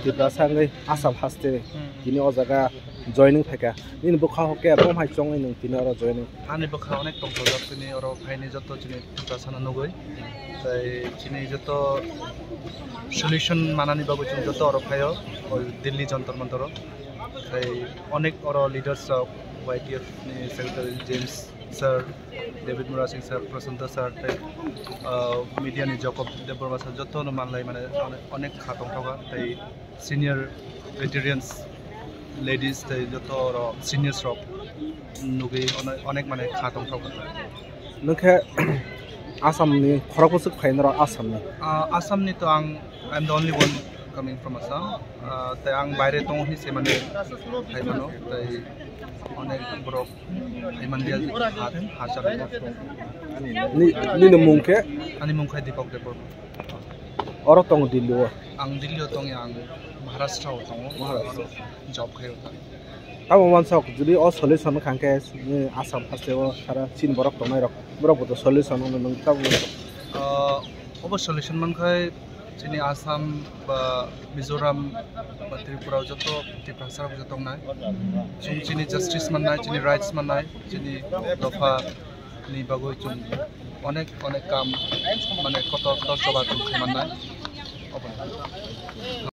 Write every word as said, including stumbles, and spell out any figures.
Tiprasa wngwi Assam haste Hmm. tini o jaga joining phaikha. Nini bwkha hokhe tong hai chongwi nwng tini oro joining? Ani bwkha onek tongthokjak tini oro phaini joto chini Tiprasano nugwi. Tai chini joto solution manani bagwi chwng joto oro phaio, o Delhi Jantar Mantaro. Tai onek oro leaders rok, Y T F ni secretary James sir, David Murasing sir, Prasanta sir, tai, ah, media ni Jacob Debbarma sir, joto no manlai mane onek, onek kha tongthoka, tai senior veterans ladies, tai joto oro seniors rok nugwi onek, onek mane kha tongthoka. Nwng khe Assam ni khorok bwswk phai norok Assam ni? Ah, Assam ni to ang, I'm the only one coming from Assam. Ah, tai ang baire tongo hinwi se mane phai mano, tai onek borok Himandi ha, ha chalo. Ni, nini mung khe? Ani mung khai Deepak Debbarma. Oro tongo Delhi o? Ang Delhi o tongo, ang Maharashtra o tongo. Maharashtra. Job khai o tongo. Tamo wansok, jodi o solution kha khe, ni Assam haste o sara chini borok tongnai rok, borok bo to solution wngno nung tamo wansok? Ah, obo solution man khai, Chini Assam ba Mizoram ba Tripura o joto Tiprasa rok joto wngnai. Chwng chini justice mannai, chini rights mannai, chini dopha ni bagwi chwng onek onek kam mane kotor kotor choba chwng khaimannai. Obo.